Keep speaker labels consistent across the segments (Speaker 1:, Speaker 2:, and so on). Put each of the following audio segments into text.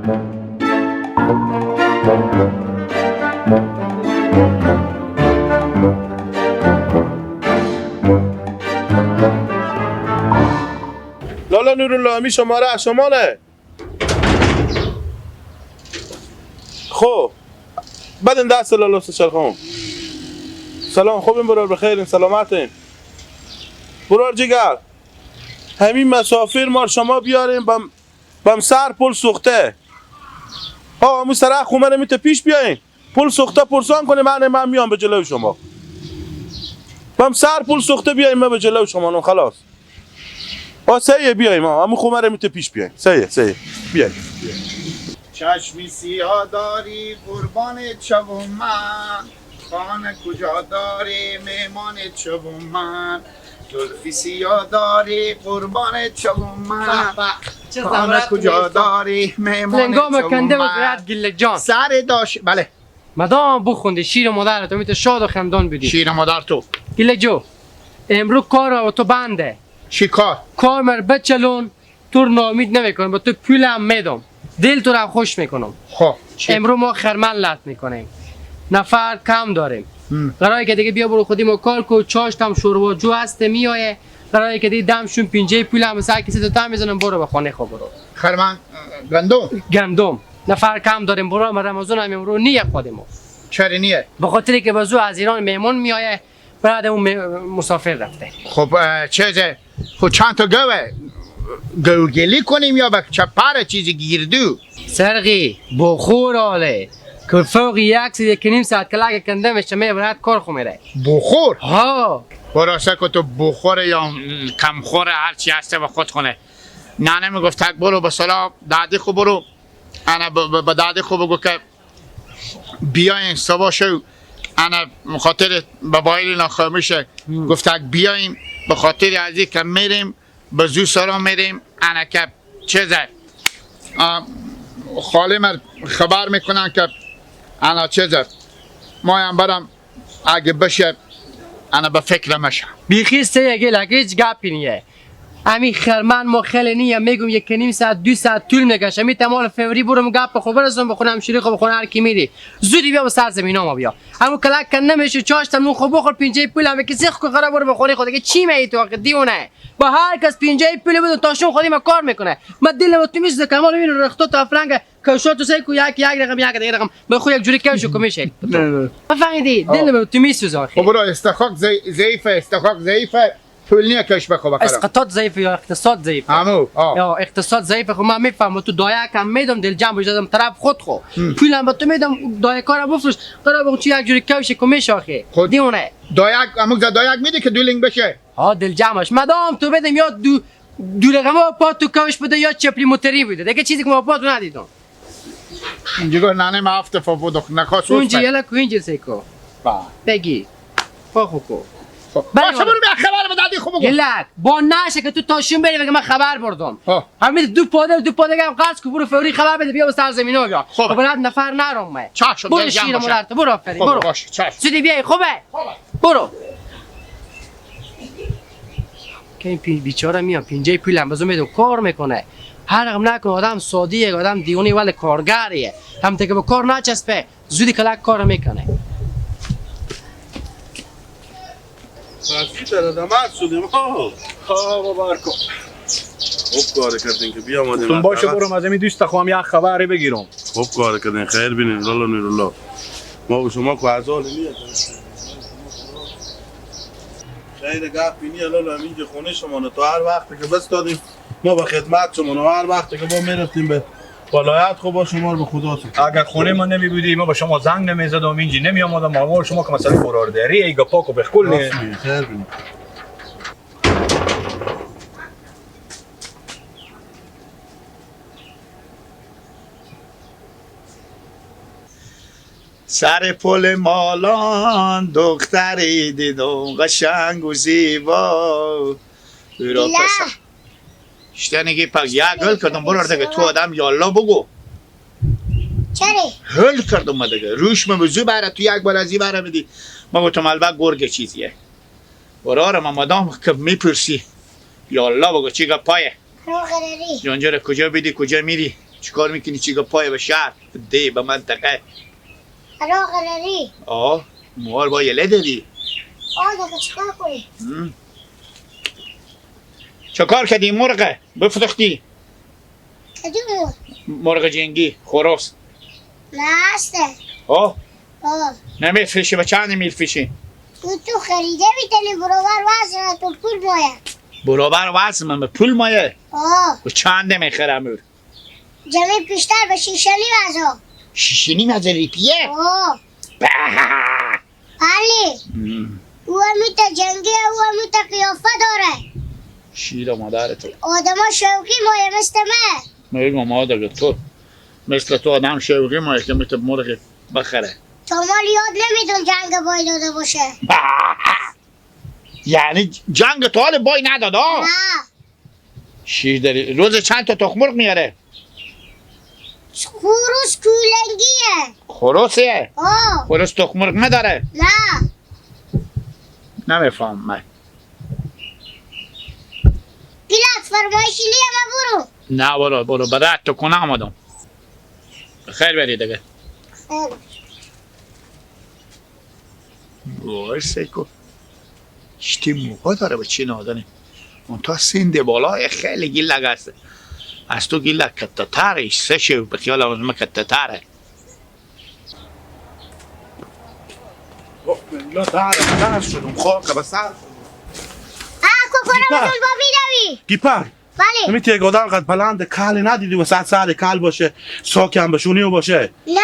Speaker 1: لالا نورالله می شماره شما نه. خب بدن دست لالا سشرخون. سلام، خوبیم برار؟ بخیرین، سلامتین برار جگر. همین مسافر مار شما بیاریم بم سر پل سوخته. ها همون سر خونه میته پیش بیاین پل سوخته پرسان کنیم. من میام به جلوی شما. بم سر پل سوخته بیایم من به جلوی شما. نو خلاص. آ سیه بیایم. همون خونه میته پیش بیایم. سیه سیه بیایم.
Speaker 2: چشمی سیاه داری قربان چوم من، خانه کجا داری مهمان چوم من، زلفی سیاه داری قربان چوم من، خانه کجا داری مهمان چوم من.
Speaker 3: جان
Speaker 2: سر داش بله
Speaker 3: مدام بخوندی شیر مادر تو میته شاد و خندان بدی.
Speaker 2: شیر مادر تو
Speaker 3: گله جو امرو کار و تو بنده.
Speaker 2: چی کار؟
Speaker 3: کار مر بچلون تو نامید نمیکنم، با تو پولم میدم، دل تو رو خوش میکنم.
Speaker 2: خب
Speaker 3: امرو ما خرمن لط میکنیم، نفر کم داریم. قراره که دیگه بیا برو خودی ما کار کو. چاشتم شوروا جو هست میایه. قراره که دیگه دمشون پینجه پولم سر کسی تو تا میزنم برو به خانه خو برو.
Speaker 2: خرمن گندم؟
Speaker 3: گندم نفر کم داریم برو. ما رمضان هم امرو نیه خودمو.
Speaker 2: چرا نیه؟
Speaker 3: به خاطر که بازو از ایران مهمون میایه، بعد اون مسافر رفته.
Speaker 2: خب چیزه خب چند تا گوه گوگلی کنیم یا به چپر چیزی گیردو؟
Speaker 3: سرقی بخور آله که فوق یک ساعت یک نیم ساعت کلاک کنده میشه میبرد کار خو میره.
Speaker 2: بخور؟
Speaker 3: ها
Speaker 2: براسه که تو بخور یا کمخور هر چی هسته به خود خونه. نه نمیگفت تک برو به صلاح دادی خو برو. انا به دادی خو بگو که بیاین صبح شو. انا خاطر بابایل نخواهمیشه گفت تک بیایم به خاطر از که میریم به زو سرا میریم. انا که چیزه خاله من خبر میکنن که انا چیزه ما هم برم اگه بشه انا به فکر مشم.
Speaker 3: بیخی سه گل هیچ گپی نیه. امی خرمن ما خیلی نیه میگم یک نیم ساعت دو ساعت طول میکشه. می تمام فوری برم گپ خو برسم بخونم شیری خو بخونم هر کی میری زودی بیا به سر زمینا ما بیا. همون کلک کن نمیشه چاشتم نون خو بخور پینجه پول هم که سیخ کو قرار برو بخوری خود دیگه چی می تو آخه دیونه با هر کس پینجه پول بده تاشون خودی ما کار میکنه. ما دلم تو میسوزه کمال میبینه رختو تا فرنگ کشات تو سه کو یک یک رقم یک دیگه رقم به خو یک جوری کشو کو میشه.
Speaker 2: نه
Speaker 3: فهمیدی دلم تو میسوزه آخه.
Speaker 2: خب برو استخاق ضعیفه، استخاق ضعیفه، پول نیه کش بخو بخرم.
Speaker 3: اسقاطات ضعیفه یا اقتصاد ضعیفه؟
Speaker 2: همو
Speaker 3: یا اقتصاد ضعیفه. خب من میفهمم تو دایه کم میدم دل جمع بجادم طرف خود خو پولم به تو میدم دایه کارم بفروش قرار بگو چی یک جوری کش کو میشه آخه دیونه.
Speaker 2: دایه امو دایه میده که دولینگ بشه.
Speaker 3: ها دل جمعش مدام تو بدم یا دو رقم پا تو کش بده یا چپلی موتری بده دیگه چیزی که ما پا تو ندیدم.
Speaker 2: اینجا ننه ما هفت فوق نخواست
Speaker 3: اونجا یلا کو اینجا سیکو بگی پا خو کو.
Speaker 2: باشه برو بیا خبر به دادی خوب بگو.
Speaker 3: گلک با نشه که تو تاشون بری بگه من خبر بردم. همین دو پاده هم قرض کو برو فوری خبر بده بیا به سر زمینا بیا. خب بعد نفر نرم من.
Speaker 2: چشم
Speaker 3: برو شیر مادرت برو آفرین برو.
Speaker 2: باشه چشم.
Speaker 3: زودی بیای خوبه؟ برو. که این بیچاره میام پینجه پولم بزن میدم کار میکنه. هر رقم نکن آدم سادیه آدم دیونه ولی کارگریه. هم که به کار نچسبه زودی کلک کار میکنه.
Speaker 1: رفتی در شدیم ها.
Speaker 4: ها بابا کو.
Speaker 1: خوب کار کردین که بیامدیم.
Speaker 4: گفتم باشه برم از این دوست خواهم یک خبری بگیرم.
Speaker 1: خوب کار کردین خیر بینین لالا نورالله. ما و شما کو عزال نیه. خیر گپ بینی لالا اینجا خونه شما تا هر وقت که بس دادیم ما به خدمت شما و هر وقت که ما میرفتیم به ولایت خب با شما رو به خدا سپردم.
Speaker 4: اگر خونه ما نمی بودی ما با شما زنگ نمیزدم اینجا نمی آمدم. ما شما که مثلا قرارداری ای گپا کو بخکل نه.
Speaker 1: خیر بینی.
Speaker 2: سر پل مالان دختری دیدم قشنگ و زیبا. شتنگی پاک یا گل کردم برو دیگه تو آدم یالا بگو.
Speaker 5: چرا؟
Speaker 2: هل کردم ما دیگه روش من بزو بره تو یک بار از این بره میدی ما گفتم البته گرگ چیزیه. براره ما مادام که میپرسی یالا بگو چی گپایه؟ جانجا کجا بیدی کجا میری؟ چیکار میکنی؟ چی پای به شهر دی به منطقه
Speaker 5: راه غلری.
Speaker 2: آه موار با یله دادی.
Speaker 5: آه دیگه چیکار کنی؟
Speaker 2: چیکار کردی مرغه؟ بفروختی؟
Speaker 5: کدوم مرغ؟
Speaker 2: مرغ جنگی خروس.
Speaker 5: نه هسته.
Speaker 2: آه؟
Speaker 5: آه.
Speaker 2: نمیفروشی به چند میفروشی؟
Speaker 5: تو خریده میتونی برابر وزن تو پول مایه.
Speaker 2: برابر وزن من به پول مایه؟
Speaker 5: آه.
Speaker 2: و چند میخرم اور؟
Speaker 5: جمعی پیشتر به 6.5 هزار.
Speaker 2: 6.5 هزار روپیه؟
Speaker 5: آه. بله. او همیتا جنگی او همیتا قیافه داره.
Speaker 2: شیر مادر تو.
Speaker 5: آدم ها شوقی مایه مثل من.
Speaker 2: میگم مادر تو مثل تو آدم شوقی مایه که میتونه مرغ بخره.
Speaker 5: تا مال یاد نمیدون جنگ بای داده باشه.
Speaker 2: یعنی جنگ تا حال بای نداد؟
Speaker 5: نه.
Speaker 2: شیر داری روز چند تا تخم مرغ میاره؟
Speaker 5: خروس کولنگیه.
Speaker 2: خروسیه؟
Speaker 5: آه.
Speaker 2: خروس تخم مرغ نداره؟
Speaker 5: نه.
Speaker 2: نمیفهم من.
Speaker 5: گیلات فرمایشی نیه من برو.
Speaker 2: نه برو برو برات تو کنه آمدم. خیر بری دیگه.
Speaker 5: خیر.
Speaker 2: وای سیکو شتی موها داره به چی نادنه اون تا سند بالا خیلی گیلک است. از تو گیلک کته تره سه شو به خیال از من کته تره.
Speaker 1: لا شدم خاک به سر.
Speaker 5: کوکورا بزن با میدوی.
Speaker 1: گیپر.
Speaker 5: بله.
Speaker 1: همی تیگ آدم قد بلند کل ندیدی و سر سر کل باشه ساکم بشونی باشه.
Speaker 5: نه.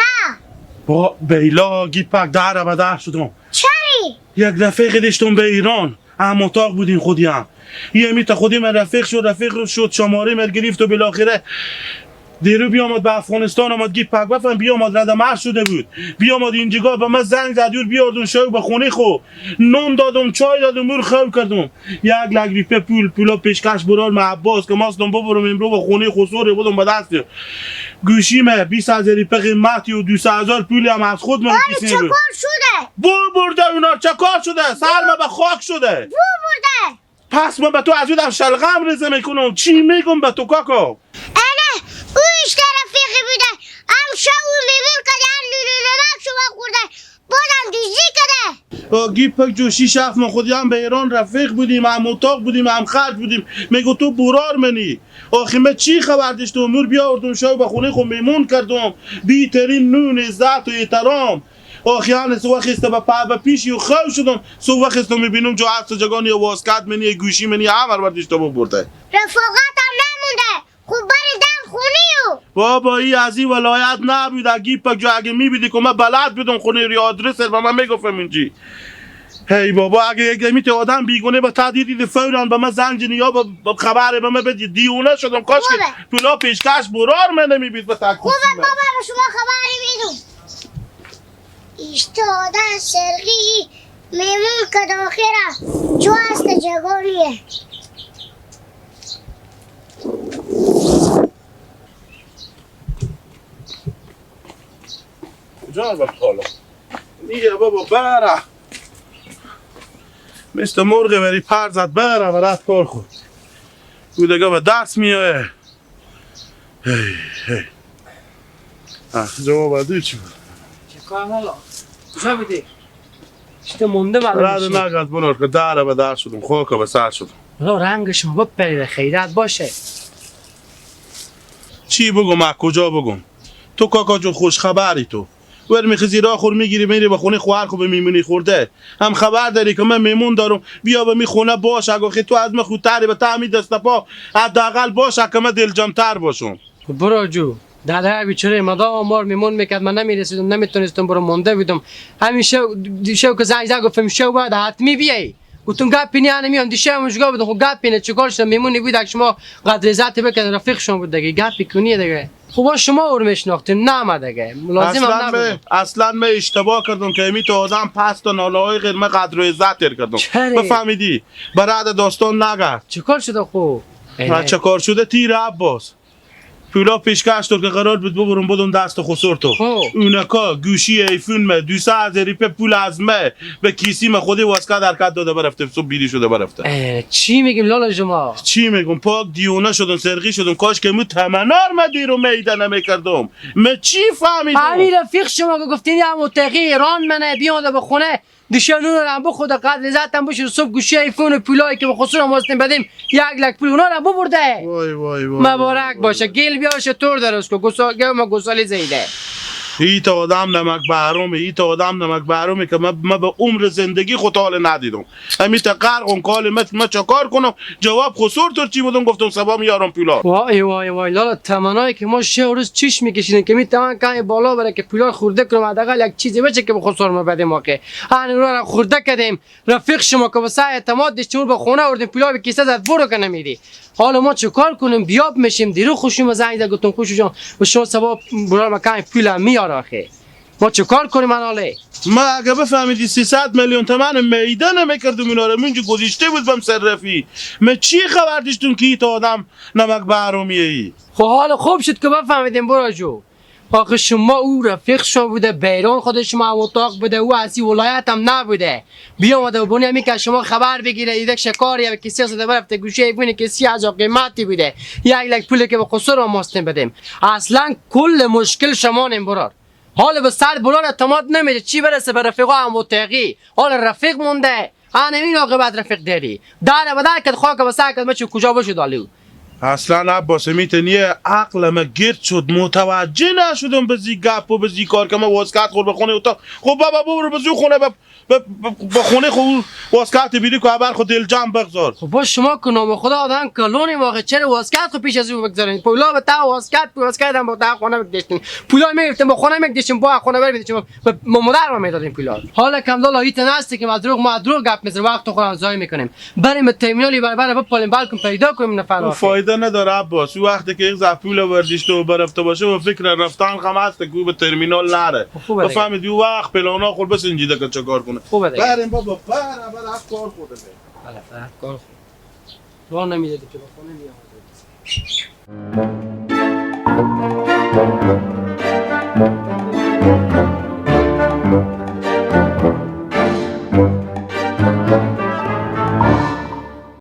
Speaker 1: با بیلا گیپک در به در شدم.
Speaker 5: چری؟
Speaker 1: یک رفیق داشتم به ایران هم اتاق بودیم خودی هم یه میتا خودی من رفیق شد رفیق شد شماره من گرفت و بالاخره دیرو بیامد به افغانستان آمد گیپک بفهم بیامد رده مرد شده بود بیامد اینجا به من زنگ زد دور بیاردون شو به خونه خو نون دادم چای دادم مور خو کردم یک لک روپیه پول پولا پیشکش برار من عباس که ماستم ببرم امرو به خونه خسوری بودم به دست گوشیمه 20,000 روپیه قیمتی و 200,000 پولی هم از خود من کسی
Speaker 5: چه کار شده؟
Speaker 1: بو برده اونا چه کار شده؟ سر من به خاک شده
Speaker 5: بو برده.
Speaker 1: پس من به تو از یادم شلغم ریزه میکنم چی میگم به تو کاکا؟
Speaker 5: او ایشته رفیقی بوده امشه او میمون کده هم لولولمک شما خورده بازم دوزی کده.
Speaker 1: گیپک جو 6-7 ما خودی هم به ایران رفیق بودیم هم اتاق بودیم هم خرج بودیم میگو تو برار منی آخی من چی خبر داشتم مور بیاوردم شو به خونه خود میمون کردم بیترین نون عزت و احترام آخی هنه سو وقت به پا به پیشی و خو شدم سو وقت میبینم جو عفت جگانی واسکت منی گوشی منی همه رو برداشته برده.
Speaker 5: رفاقت هم نمونده خوب بری دم خونه او.
Speaker 1: بابا ای از این ولایت نبود گیپک جو اگه میبیدی که من بلد بودم خونه ری آدرس و من میگفتم اینجی هی بابا اگه یک میت آدم بیگونه با تهدید فورا به من زنگ یا با خبر به من بدی دیونه شدم کاش که پولا پیشکش برار من نمیبید به تک.
Speaker 5: خوبه بابا به شما خبری میدم. ایستادن سرقی میمون که داخره جو هست جگانیه.
Speaker 1: کجا رفت حالا؟ میگه بابا بره مثل مرغ بری پر زد بره و رفت کار خود او دیگه به دست میایه. هی هی جواب بعدی چی بود؟
Speaker 3: چه کار مالا؟ کجا بودی؟ اشته مونده معلوم
Speaker 1: رد نگرد بنار که در به در شدم خاک به سر شدم.
Speaker 3: والا رنگش ما بپریده خیرت باشه.
Speaker 1: چی بگم از کجا بگم؟ تو کاکا جون خوش خبری تو ور میخزی راه خور میگیری میری به خونه خواهر خو به میمونی خورده هم خبر داری که من میمون دارم بیا به می خونه باش اگه تو از من خودتری به تعمی دست پا حداقل باش که من دلجمتر باشم.
Speaker 3: برو جو داده بیچاره مدام مار میمون میکرد من نمیرسیدم نمیتونستم برو مونده بودم همیشه دیشب که زنگ زد گفتم شو باید حتمی بیای گفتم گپی نه نمیام دیشب مشگاه بودم خب گپی نه چیکار شدم میمونی بود شما قدر عزت بکن رفیق شما بود دیگه گپی کنی دیگه. خب شما اور میشناختیم نه ما دیگه لازم هم نبود.
Speaker 1: اصلا من اشتباه کردم که می تو آدم پست و نالایق من قدر و عزت کردم بفهمیدی برای داستان نگرد.
Speaker 3: چیکار شده خب؟
Speaker 1: چه کار شده تیر عباس پولا پیشکش تو که قرار بود ببرم بدم دست خسر تو. اونکا گوشی ایفون me 200 هزار پول از me به کیسی me خودی واسکت حرکت داده برفته، صبح بیری شده برفته.
Speaker 3: چی میگیم لالا شما؟
Speaker 1: چی میگم؟ پاک دیونه شدم، سرقی شدم. کاش که مو تمنار ما دیرو میده نمیکردم. me چی فهمیدم؟
Speaker 3: همین رفیق شما که گفتین یه متقی ایران منه بیاد به خونه دیشب نون رو بخورد قدر لذتم بشه، صبح گوشی ایفون و پولایی که به خسرو واسطه بدیم 1 لک پول اونا رو ببرده.
Speaker 1: وای وای وای
Speaker 3: مبارک باشه. گیل بیاشه تور درست کو گوسال ما گوسالی زیده.
Speaker 1: ای تا آدم نمک بهرامه، ای تا آدم نمک بهرامه که من به عمر زندگی خود حال ندیدم. همین تا غرقم کال من چه کار کنم؟ جواب خسور تو چی بودم؟ گفتم صبا میارم پولا.
Speaker 3: وای وای وای لالا تمنایی که ما 6 روز چش میکشیدیم که می تمن کای بالا بره که پولا خورده کنم، حداقل یک چیزی بچه که به خسور ما بدیم. واقع ان رو خورده کردیم. رفیق شما که واسه اعتماد داشتیم به خونه آوردیم پولا به کیسه زد برو که نمیدی. حالا ما چه کار کنیم؟ بیاب میشیم. دیرو خوشیم زنگ زد گفتم خوش جان و شما صبا برا مکان پول میاره. آخه ما چه کار کنیم؟ من حاله
Speaker 1: ما اگه بفهمیدی 300 میلیون تومن میده نمیکردم اینا رو، منجا گذاشته بود بم صرفی. من چی خبر داشتم که تا آدم نمک بهرومیه ای؟
Speaker 3: خب حال خوب شد که بفهمیدیم برا جو. آخه شما او رفیق شما بوده، بیرون خود شما اتاق بوده، او از این ولایت هم نبوده، بیامده و بونی همی که شما خبر بگیره ایدک شکاری یا کسی زده برفته گوشه ایفون کسی از قیمتی بوده 1 لک پول که به قصور ما ماستیم بدیم. اصلا کل مشکل شما نیم برار. حال به سر برار اعتماد نمیده، چی برسه به رفیقا هم متقی. حال رفیق مونده، این عاقبت رفیق داری در و در کد خاک و سر کد ما کجا باشه دالو.
Speaker 1: اصلا عباس میتونیه عقل ما گرد شد، متوجه نشدم به زی گپ و به زی کار که ما واسکت خور به خونه اتاق. خب بابا برو به زی خونه به خونه خو واسکت بیری که بر خود دل جمع بگذار.
Speaker 3: خب با شما که نام خدا آدم کلونی واقع چرا واسکت خو پیش از او بگذارین؟ پولا به تا واسکت واسکت هم با تا خونه بگذاشتین، پولا میگرفتیم با خونه میگذاشتیم با خونه برمیداشتیم ما مادر ما میدادیم پولا. حالا کم لالا ایت نست که مدروغ ما دروغ گپ میزنیم، وقت خودم ضایع میکنیم. بریم ترمینالی بر بپالیم بلکم پیدا کنیم نفر.
Speaker 1: فایده نداره عباس، او وقتی که یک زفول ورزش تو برفته باشه و فکر رفتن هم هست که او به ترمینال نره. بفهمید او وقت پلانا خور بسنجیده که چه کار کنه.
Speaker 3: خوبه دیگه.
Speaker 1: بریم بابا بر اول از کار خورده.
Speaker 3: بله کار خورده. راه نمیده که با خونه میاد.